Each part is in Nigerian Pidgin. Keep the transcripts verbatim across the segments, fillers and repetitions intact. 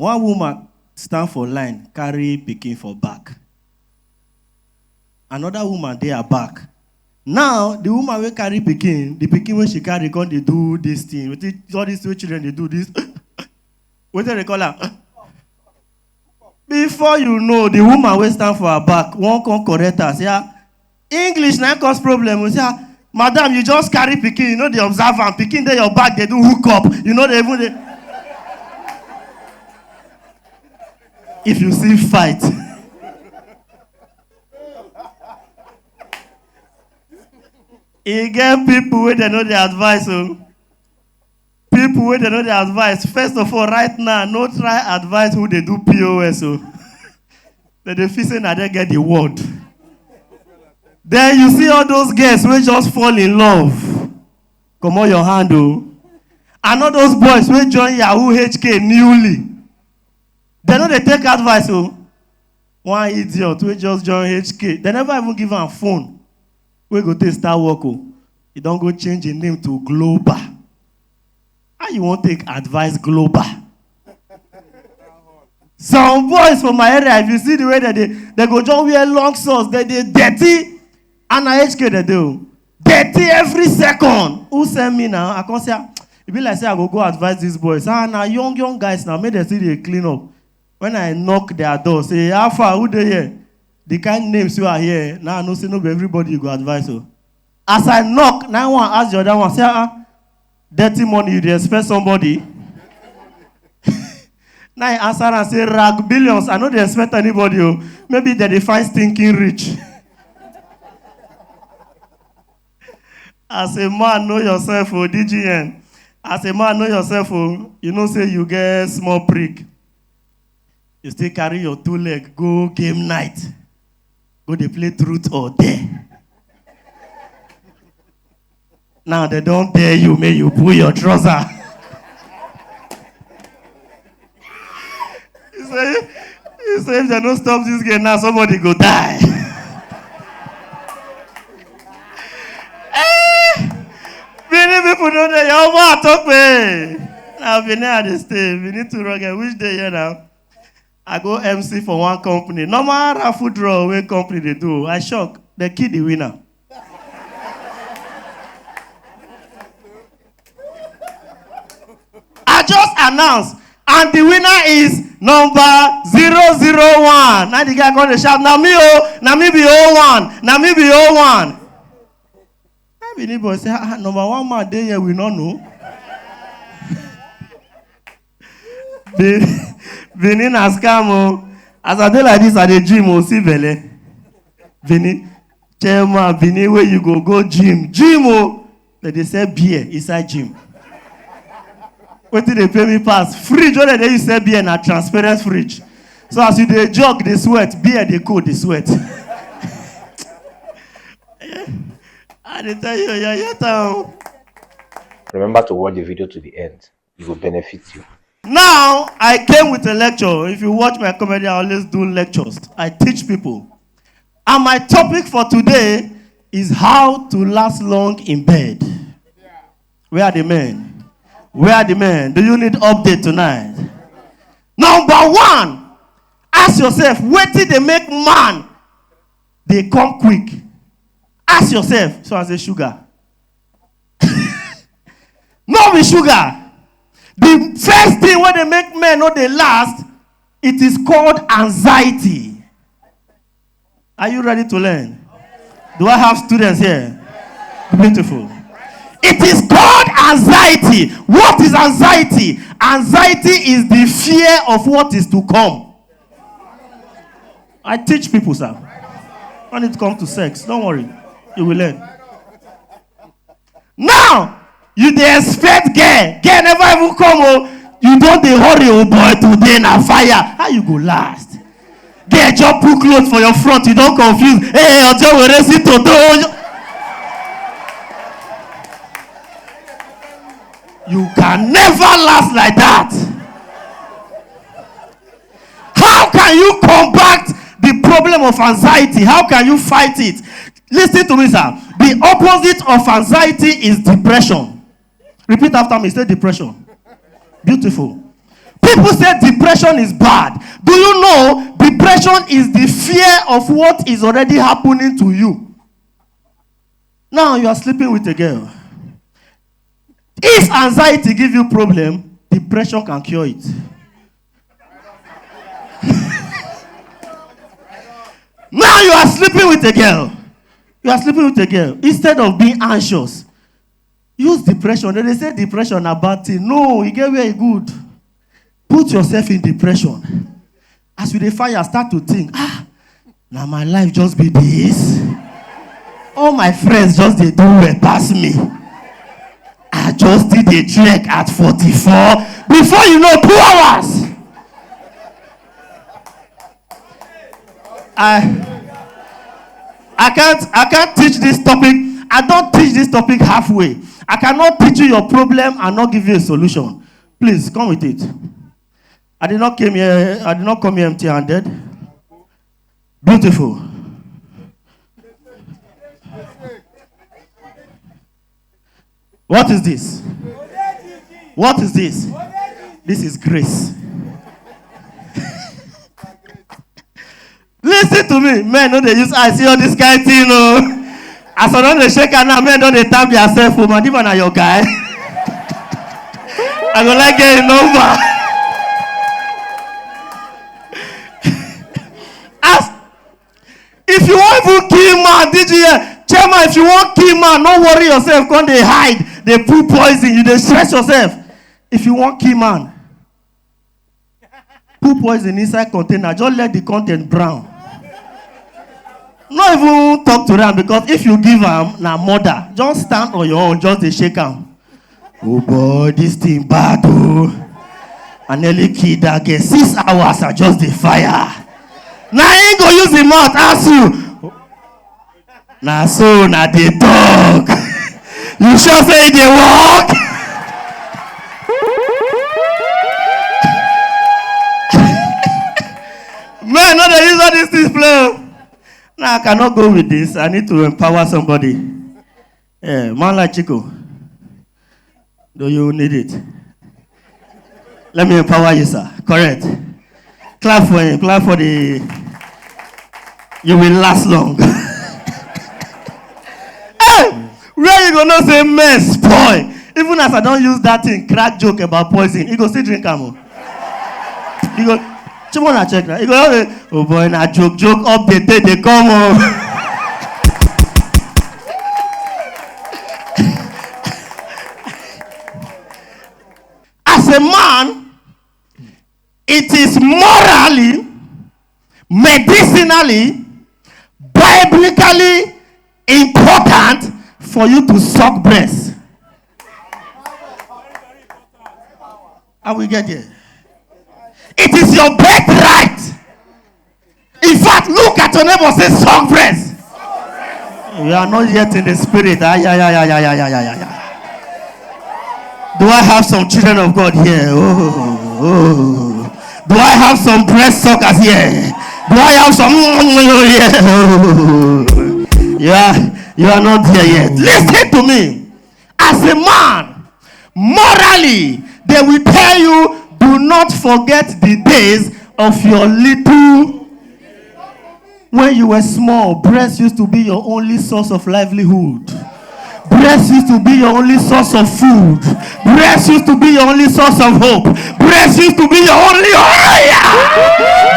One woman stand for line, carry pikin for back. Another woman dey her back. Now, the woman wey carry pikin, the pikin wey she carry come dey do this thing. Wetin, all these two children dey do this. Wetin they call am? Before you know, the woman wey stand for her back wan come correct her. Say, "Ah, English na cause problem." We say, "Ah, madam, you just carry pikin, you no dey observe am. Pikin dey your back, dey do hook up. You no dey even dey." If you see fight, e get people wey dem no dey advise o. People wey dem no dey advise, first of all, right now, no try advise who dey do P O S o. Dem dey feel say na dem get the word. Then you see all those girls wey just fall in love. Comot your hand o. And all those boys wey join Yahoo H K newly. Dem no dey take advice o. One idiot wey just join H K, dem never even give am phone wey go take start work o. E don go change im name to Global. How you wan take advise Global? Some boys for my area, if you see the way dem dey, dem go just wear long socks, dem dey dirty. And na H K dem dey o. Dirty every second. Who send me now? I come say, "Ah, e be like say I go go advise these boys." Ah, na young, young guys now, make dem still dey clean up. When I knock their door, say, "How far? Who dey here?" The kind names you are here, now I know say no be everybody you go advise o. As I knock, na one ask the other one, say, "Ah, ah, dirty money, you dey expect somebody?" Now I answer and say, "Rag billions, I no dey expect anybody o. Maybe dem dey find stinking rich." As a man, know yourself o, D G N. As a man, know yourself o. You know say you get small prick. You still carry your two leg go game night. Go dey play truth or dare. Now dem don dare you, make you pull your trouser. He say, he say if dem no stop this game now, somebody go die. Eh, Benin people no dey, your own talk me. Now Benin I dey stay, Benin too rugged. Which day here now? I go M C for one company. Normal raffle draw wey company dey do. I shock. Dem kill the winner. I just announce, and the winner is number zero zero one. Now the guy come dey shout, "Na me o, na me be oh one, na me be oh one." Na Benin boy say, "Ah, ah, number one man dey here, we no know." Be-, Benin na scam o. As I dey like this, I dey gym o, see belle. Benin, chairman, Benin wey you go go gym, gym o. Dem dey sell beer inside gym. Wetin dey pay me pass? Fridge wey dem dey use sell beer na transparent fridge. So as you dey jog, dey sweat, beer dey cold, dey sweat. I dey tell you, yeah, yeah, town. Remember to watch the video to the end. It will benefit you. Now, I came with a lecture. If you watch my comedy, I always do lectures. I teach people. And my topic for today is how to last long in bed. Where are the men? Where are the men? Do you need update tonight? Number one, ask yourself, wetin dey make man dey come quick? Ask yourself. So I say sugar. No be sugar. The first thing wey dey make men no dey last, it is called anxiety. Are you ready to learn? Do I have students here? Beautiful. It is called anxiety. What is anxiety? Anxiety is the fear of what is to come. I teach people, sir. When it comes to sex, don't worry. You will learn. Now, you dey expect girl. Girl never even come o. You don dey hurry o, boy, today na fire. How you go last? Girl just put cloth for your front, you don confuse. Hey, Ojo Were si Toto. You can never last like that. How can you combat the problem of anxiety? How can you fight it? Listen to me, sir. The opposite of anxiety is depression. Repeat after me. Say depression. Beautiful. P People say depression is bad. Do you know depression is the fear of what is already happening to you? Now you are sleeping with a girl. If anxiety give you problem, depression can cure it. Now you are sleeping with a girl. You are sleeping with a girl. Instead of being anxious, use depression. Dem dey say depression na bad thing. No, e get where e good. Put yourself in depression. As you dey fire, start to think, ah, na my life just be this. All my friends just dey do well pass me. I just still dey trek at forty-four. Before you know, two hours. I I can't I can't teach this topic. I don't teach this topic halfway. I cannot teach you your problem and not give you a solution. Please come with it. I did not came here. I did not come here empty-handed. Beautiful. What is this? What is this? This is grace. Listen to me, men no dey use eye see all this kind thing o. As I don dey shake am now, men don dey tap their cell phone. Madiba na your guy. I go like get a number. As if you wan even kill man, D G, chairman, if you wan kill man, no worry yourself, come dey hide, dey put poison, you dey stress yourself. If you wan kill man, put poison inside container, just let the content brown. No even talk to am, because if you give am, na murder. Just stand on your own, just dey shake am. Oh boy, this thing bad o. I nearly kill that girl. Six hours, I just dey fire. Na him go use him mouth ask you. Na so una dey talk. You sure say e dey work? Men no dey use all these things play o. Now I cannot go with this. I need to empower somebody. Eh, man like Chico. Do you need it? Let me empower you, sir. Correct. Clap for him. Clap for the. You will last long. Hey, where you gonna say mess, boy? Even as I don't use that thing, crack joke about poison, you go still drink am o. You go, Chimona check now. You go, oh boy, na joke, joke update, they come on. As a man, it is morally, medicinally, biblically important for you to suck breast. I will get there. It is your birthright. In fact, look at your neighbor, say, "Suck breast." You are not yet in the spirit. Ah, yeah, yeah, yeah, yeah, yeah, yeah, yeah, yeah. Do I have some children of God here? Oh, oh. Do I have some breast suckers here? Do I have some here? Oh. You are, you are not there yet. Listen to me. As a man, morally, they will tell you, do not forget the days of your little. When you were small, breast used to be your only source of livelihood. Breast used to be your only source of food. Breast used to be your only source of hope. Breast used to be your only, oh yeah.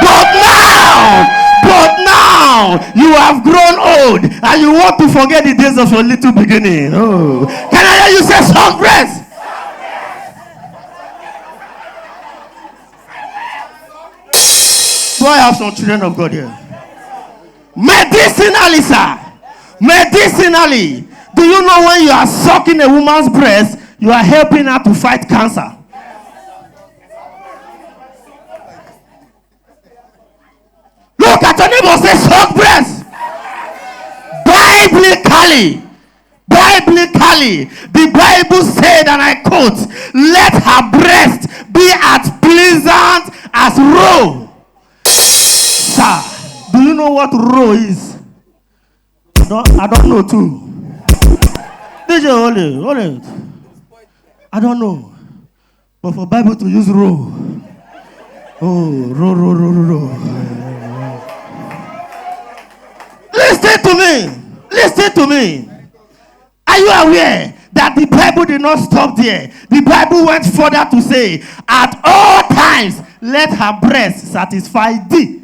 But now, but now, you have grown old and you want to forget the days of your little beginning. Oh, can I hear you say, "Suck breast"? Do I have some children of God here? Medicinally, sir. Medicinally. Do you know when you are sucking a woman's breast, you are helping her to fight cancer? Look at your neighbor, say, "Suck breast." Biblically, biblically, the Bible said, and I quote, "Let her breast be as pleasant as roe." Sir, do you know what roe is? I don't, I don't know too. D J, hold it, hold it. I don't know. But for Bible to use roe, Oh, ro, ro, ro, ro, ro. Listen to me. Listen to me. Are you aware that the Bible did not stop there? The Bible went further to say, "At all times, let her breast satisfy thee."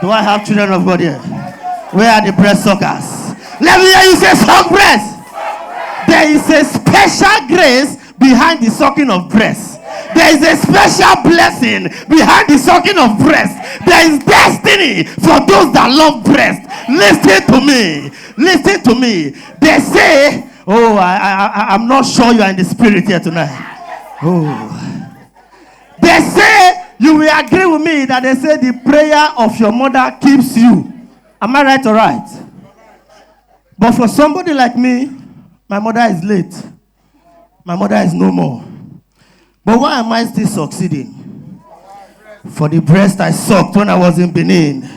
Do I have children of God here? Where are the breast suckers? Let me hear you say, "Suck breast." There is a special grace behind the sucking of breast. There is a special blessing behind the sucking of breast. There is destiny for those that love breast. Listen to me. Listen to me. They say, oh, I, I, I, I'm not sure you are in the spirit here tonight. Oh. They say, you will agree with me that they say the prayer of your mother keeps you. Am I right or right? But for somebody like me, my mother is late. My mother is no more. But why am I still succeeding? For the breast I sucked when I was in Benin,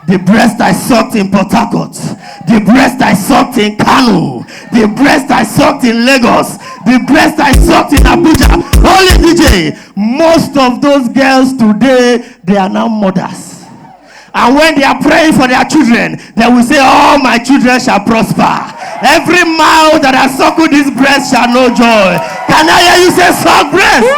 the breast I sucked in Port Harcourt, the breast I sucked in Kano, the breast I sucked in Lagos, the breast I sucked in Abuja. Holy D J, most of those girls today, they are now mothers. And when they are praying for their children, they will say, "All my children shall prosper. Every mouth that has suckled this breast shall know joy." Can I hear you say, "Suck breast"?